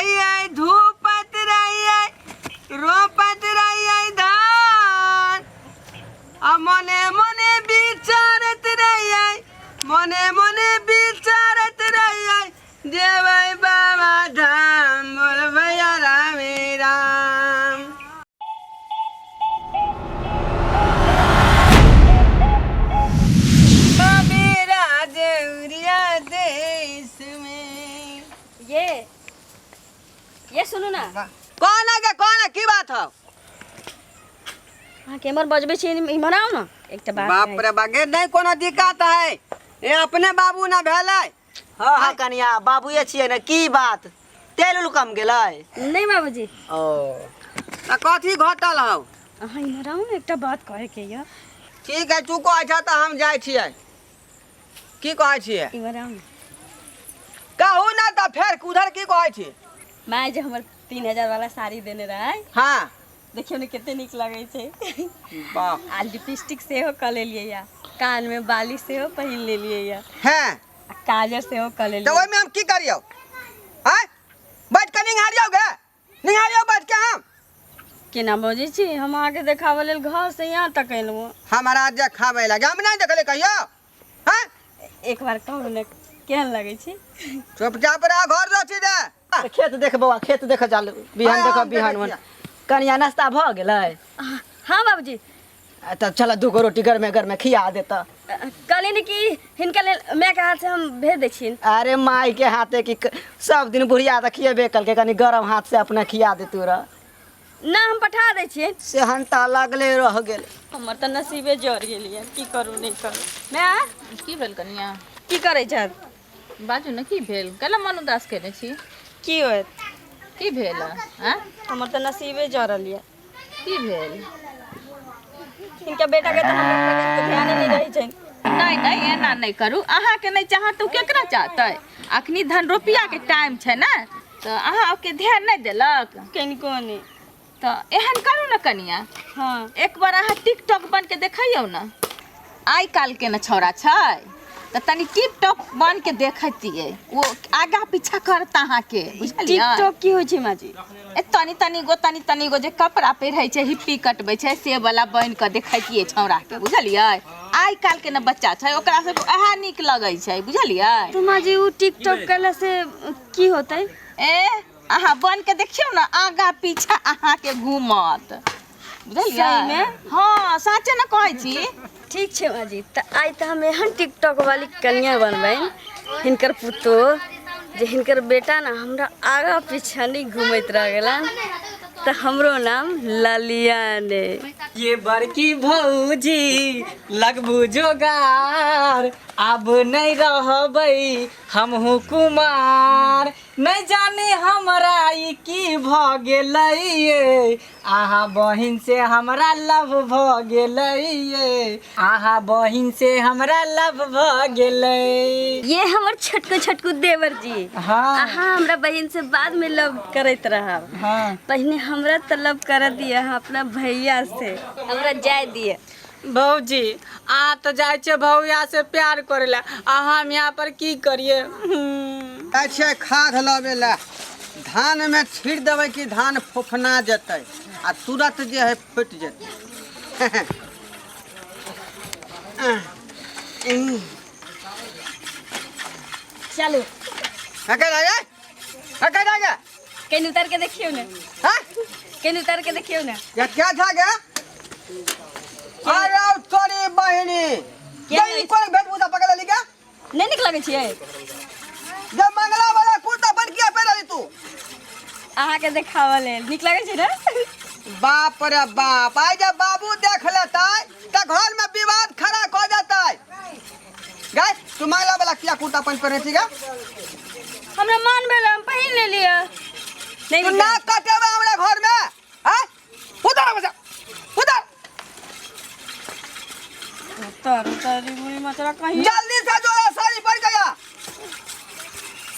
रहियै, धूपत रहियै, रोपत रहियै धान, आ मने मने विचारत रहियै, मने मने विचारत रहियै, जेबै बाबा धाम, बोलबै रामे राम। मेरा देवरिया देश में। ये सुनू ना। कौन है गे, कौन है, की बात है? अहाँ केम्हर बजबै छी? इम्हर आउ ने, एकटा बात। बाप रे बागे, नहीं कोनो दिक्कत है, ये अपने बाबू ना भेलै। हाँ हाँ कनिया, बाबूए छियै ने, की बात? तेल उल कम गेलै? नहीं बाबूजी। ओ। तऽ कथी घटल हौ? अहाँ इम्हर आउ ने, एकटा बात कहैके यऽ। ठीक है, तू कहै छह तऽ हम जाइ छियै। की कहै छियै? इम्हर आउ ने। कहू ना तऽ फेर उधर की कहै छी? माय जे हमर 3000 वाला साड़ी देने रहै। देखियौ ने, कते नीक लगै छै। वाह। आ लिपस्टिक सेहो कऽ लेलियै या, कानमे बाली सेहो पहिन लेलियै या। आ काजर सेहो कऽ तऽ लेलियै। ओहिमे हम की करियौ? आँय, बैठ कऽ निहारियौ गे, निहारियौ बैठ के हम? केना बजै छी? हम अहाँके देखाबऽ लेल घर से यहाँ तक एलहुँ। हमारा देखाबै लगे? हम नहि देखले कहियो। हँ। एक बार कहू ने, केहन लगै छी? चुपचाप रह, घर रह छी दे। तऽ खेत देख बौआ, खेत देख, चालू बिहान। हाँ, देख हम देखै बिहान छियै। कनिया, नाश्ता भऽ गेलै? हाँ बाबूजी। आ, तऽ चल, दूगो रोटी गरमे गरमे खिया देता। कहली ने कि हिनका लेल मायके हाथ से हम भेज दै छियनि। अरे, माय के हाथे की? सब दिन बुढ़िया तऽ खिएबे कलकै, कनी गरम हाथ से अपना खिया दे तू रह। ना, हम पठा दै छियनि। सेहनता लागले रह गेल। हमर तऽ नसीबे जर गेल यऽ, की करू नहि करू। माय। की भेल कनिया? की करै छथि? बाजू ने, की भेल? कैला मन उदास केने छी? की होयत? की भेल आँय? हमर तऽ नसीबे जरल यऽ। की भेल? हिनका बेटाके तऽ हमरा पर ध्याने नहि रहै छनि। नहि नहि, एना नहि करू। अहाँके नहि चाहत तऽ ओ केकरा चाहतै? अखनी धन रुपैआके टाइम छै ने, तऽ अहाँ ओके ध्यान नहि देलक? कनिको नहि। तऽ एहन करू ने कनिया। एक बार अहाँ टिकटॉक बन के देखैयौ ने। आइ काल्हिके ने छौड़ा छै, तऽ तनी टिप टॉप बन के देखतियै, ओ आगा पीछा करत अहाँके, बुझलियै? टिकटॉक की होइ छै माजी? ए, तनी तनी गो, तनी तनी गो जे कपड़ा पहिरै छै, हिप्पी कटबै छै, से वाला बनि कऽ देखैतियै छौड़ाके, बुझलियै? आइ काल्हिके ने बच्चा छै, ओकरा सबके उएह नीक लगै छै, बुझलियै? तऽ माजी, ओ टिकटॉक केला से की होतै? ए, अहाँ बन के देखियौ ने, आगा पीछा अहाँके घूमत, बुझलियै? सहीमे? हँ, साँचे ने कहै छी। ठीक छै माजी, तऽ आइ तऽ हम एहन टिकटॉक वाली कनिया बनबै हिनकर पुतोह जे हिनकर बेटा ने हमरा आगा पीछा नहि घूमैत रह गेलन तऽ हमरो नाम ललिया ने। ये बड़की भौजी, लगबू जोगार, आब नहीं रहबै हमहूँ कुमार। नहीं जाने हमरा ई की भऽ गेलै ये, अहाँ बहिन से हमरा लव भऽ गेलै ये, अहाँ बहिन से हमरा लव भऽ गेलै। ये हमर छोटको छोटको देवर जी। अहाँ हमरा बहिन से बाद में लव करैत रहब। पहिने हमरा तऽ लव कर दिअ अहाँ अपना भैया से, हमरा जाय दिअ। भौजी, अहाँ तऽ जाइ छियै भौया से प्यार करे ला, आ हम यहाँ पर की करिए? जाइ छियै खाद लबै लए, धानमे छीट देबै कि धान फोफना जेतै आ तुरत जे है फुटि जेतै। चलू। अके जाएगा। कहीं उतार के देखियो ने। हाँ? कहीं उतार के देखियो ने। या क्या था गया? अरे तोरी बहिनी। क्या? ये कोन भेट बुझा पकड़ ली क्या? नहीं निक लगे छियै? जब मंगला वाला कुर्ता बन किया पहनली तू? अहाँ के देखावऽ लेल। नीक लगै छै ने? बाप रे बाप, आइ जब बाबू देख लेतै तऽ घर में विवाद खड़ा कऽ देतै। गाय, तू मंगला वाला किया कुर्ता पैंट पहने छी गे? हमरा मन भेल, हम पहिन लेलियै। नहीं तू नीक। नाक कटेबै हमरा घर में? आय उधर आबै जा, उधर। उतर उतर मुड़ी मचरा कहीं। जल्दी से जो है साड़ी पहन के आ।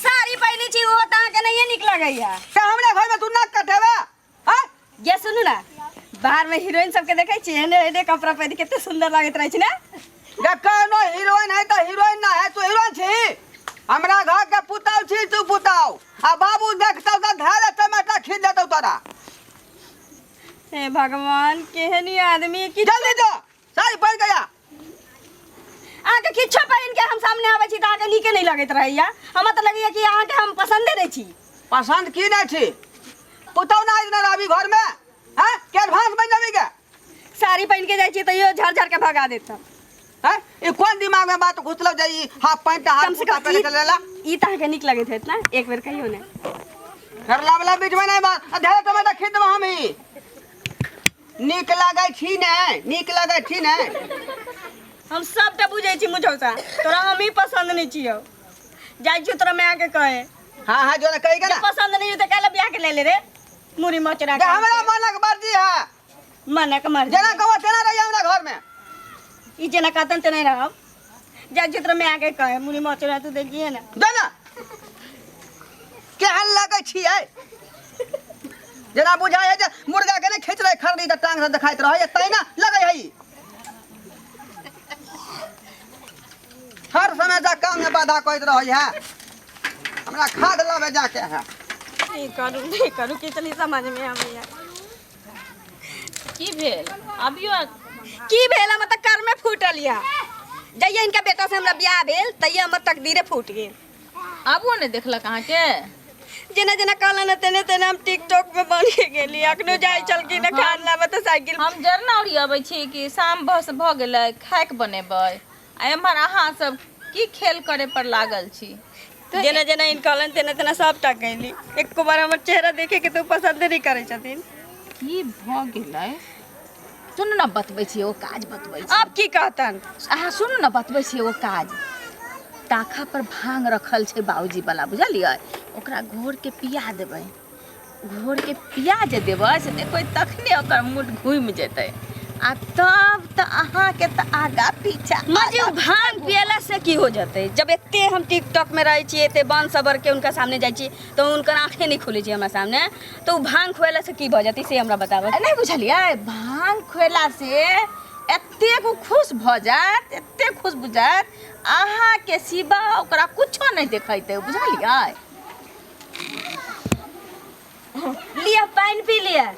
साड़ी पहिने छी, ओहो तऽ अहाँके नहिये नीक लगैया। ते हमरा घर में तू नाक कटेबै? आय। ये सुनू ना, बाहर में हीरोइन सबके देखै छी, एहने एहने कपड़ा पहिन कते सुंदर लागैत रहै छै ने? जे कोनो हीरोइन है तऽ हीरोइन ना है, तू हीरोइन छी। हमरा घर के पुताउ छी तू, पुताउ। आ बाबू देखतौ तऽ धैर्य टमाटर खींच देतौ तोरा। हे भगवान, केहन ई आदमी कि जल्दी जो, साड़ी पहिर के आ। अहाँके किछो पहिन के हम सामने आबै छी तऽ अहाँके नीके नहि लगैत रहैया। हमरा तऽ लगैया कि अहाँके हम पसन्दे नहि छी। पसन्द की नहि छी? पुतहु ना इतना रहबी घर में, हैं? के एडवांस बन जाबी के? साड़ी पहिन के जाइ छी तैयो झाड़ झाड़ के भगा देत। हैं? ई कोन दिमाग में बात घुसलो जे ई हाफ पैंट हाफ कम से कुर्ता कम पहिन के चलेला? ई तऽ अहाँके नीक लगैत हैत ने? एक बेर कहियौ ने। करला वाला बीच में नहीं बात, आ ढेर टमाटर खींच देबो हम ही। नीक लगै छी ने, नीक लगै छी ने। हम सबटा बुझै छी मुझौसा, तोरा हम ही पसंद नहीं छियौ। जाइ छियौ तोरा माय के कहे। हाँ हाँ, जो ना कही के ना। पसंद नहीं त काहे बियाह के ले ले रे मुरी मचरा जे हमरा मनक मर्जी है। मनक मर्जी। जेना कहबो तेना रहिए हमरा घर में। ई जेना कहतन तेना रहब। जाइ छियौ तोरा माय के कहे, मुरी मचरा तू देखिए ना। जो ना। केहन लगै छियै? जेना बुझाइ है जे मुर्गा के नहि खींच रहे खरनी तऽ टांग से देखाइत रहै तहिना लगै है। हर समय जा काम में बाधा कहैत रहै है। हमरा खाद लाबे जाके है। नहीं करू, नहीं करू, किछु नहीं समझ में आबैया। की भेल अभियो? की भेल, हमर तऽ कर्मे फूटल या। जहिया इनका बेटा से हमरा बियाह भेल तहिया हमर तकदीरे फूट गेल। आबो नहि देखलक अहाँके? जेना जेना कहलन तेने तेने हम टिकटॉक पे बन के गेली। अखनो जाइ छलखिन खान लाबे तऽ साइकिल। हम जरना उड़ी अबै छी कि शाम बस भऽ गेलै, खायके बनेबै, आ एम्हर अहाँ सब की खेल करे पर लागल छी? जेना जेना इन कहलन तेना तेना सबटा कैली। एको बार हमर चेहरा देखे के तऽ पसंद नहीं करै छथिन। की भऽ गेलै? सुनू ने, बतबै छी एगो काज, बतबै छी। आब की कहतन? अहाँ सुनू ने, बतबै छी एगो काज। ताखा पर भांग रखल छै बाबूजी वाला, बुझलियै? ओकरा घोर के पिया देबै। घोर के पिया जे देबै से देखबै तखने ओकर मूड घूमि जेतै, आ तब तऽ अहाँके तऽ आगा पीछा। मजे उ भांग पियला से की हो जतै? जब एते हम टिकटॉक में रहै छी, एते बन सबर के उनका सामने जाइ छी तऽ हुनकर आँखें नहीं खुलै छै हमरा सामने, तऽ उ भांग खुएला से की भऽ जतै से हमरा बताबऽ। नहि बुझलियै? भांग खुएला से एतेक उ खुश भऽ जायत, एतेक खुश बुझायत, अहाँके सिवा ओकरा कुछो नहि देखेतै, बुझलियै? लिअ पानि पी लिअ।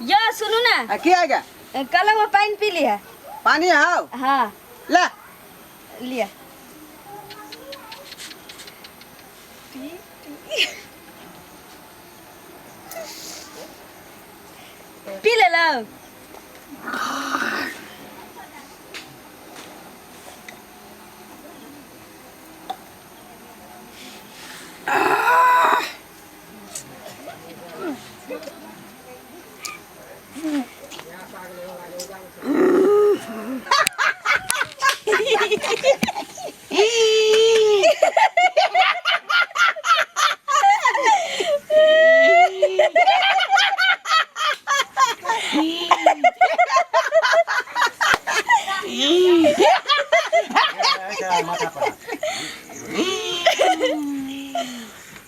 यो सुनू ने। आ, की आ गया? कहलहुँ हँ, पानि पी लिअ। पानी हाउ? हाँ। ले। लिअ। पी लेलहुँ?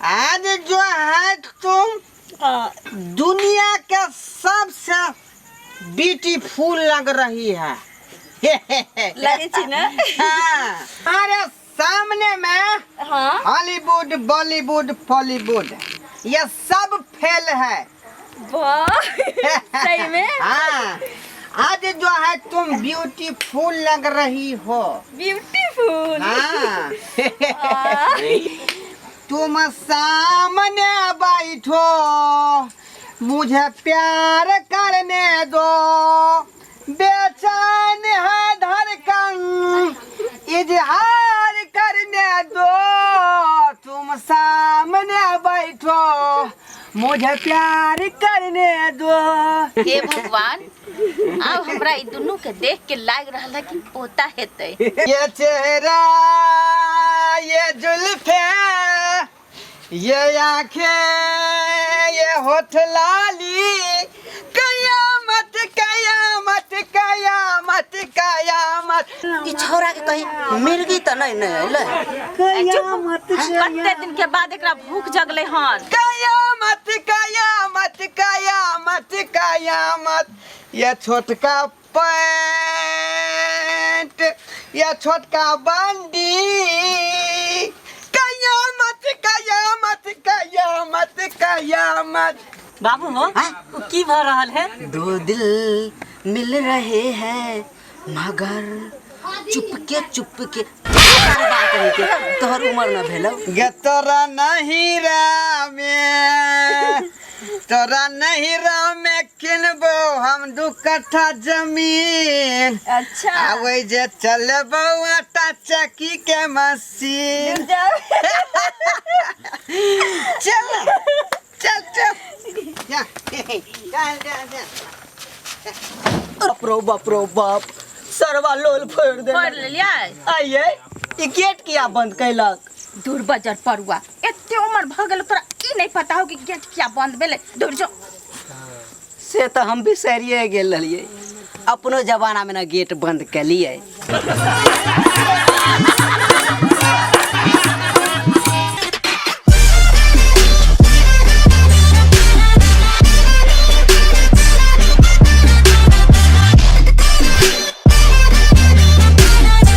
आज जो है तुम दुनिया के सबसे ब्यूटीफुल लग रही है। लगे छी ना? हाँ। अरे सामने में हाँ हॉलीवुड बॉलीवुड पॉलीवुड ये सब फेल है। वाह, सही में? हाँ, आज जो है तुम ब्यूटीफुल लग रही हो। ब्यूटीफुल? हाँ। तुम सामने बैठो, मुझे प्यार करने दो, बेचैन है धड़कन इजहार करने दो, तुम सामने बैठो मुझे प्यार करने दो। हे भगवान, आब हमरा ई दुनू के देख के लाग रहल है कि पोता हेतै। ये चेहरा, ये जुल्फे, ये आंखें, ये होठ लाली, कयामत कयामत कयामत कयामत। ई छौड़ा के कहीं मिर्गी तऽ नहीं ने अइलै? कयामत। कते दिन के बाद एकरा भूख जगलै हन। कयामत कयामत कयामत कयामत। ये छोटका पैंट, ये छोटका बंडी, कयामत कयामत। कयामत कयामत। बाबू हो, उ की भ रहल है? दो दिल मिल रहे हैं मगर चुपके चुपके। अरे बात नहीं के तोहर उम्र न भेलौ। गे तोरा नहीं रामे, तोरा नहीं रामे किनबो हम 2 कट्ठा जमीन। अच्छा। आवे जे चलबो आटा चक्की के मशीन। चल चल चल जा जा जा जा। बाप रो बाप रो बाप, सरवा लोल फोड़ दे। पढ़ लेलियै? आइए ई गेट किया बंद कैलक? दूर बजर परुआ, एते उम्र भ गेल तोरा ई नहीं पता हो कि गेट किया बंद भेलै? दूर जो। से तो हम बिसरिए गेल रहियै, अपनो जमाना में ना गेट बंद कलियै।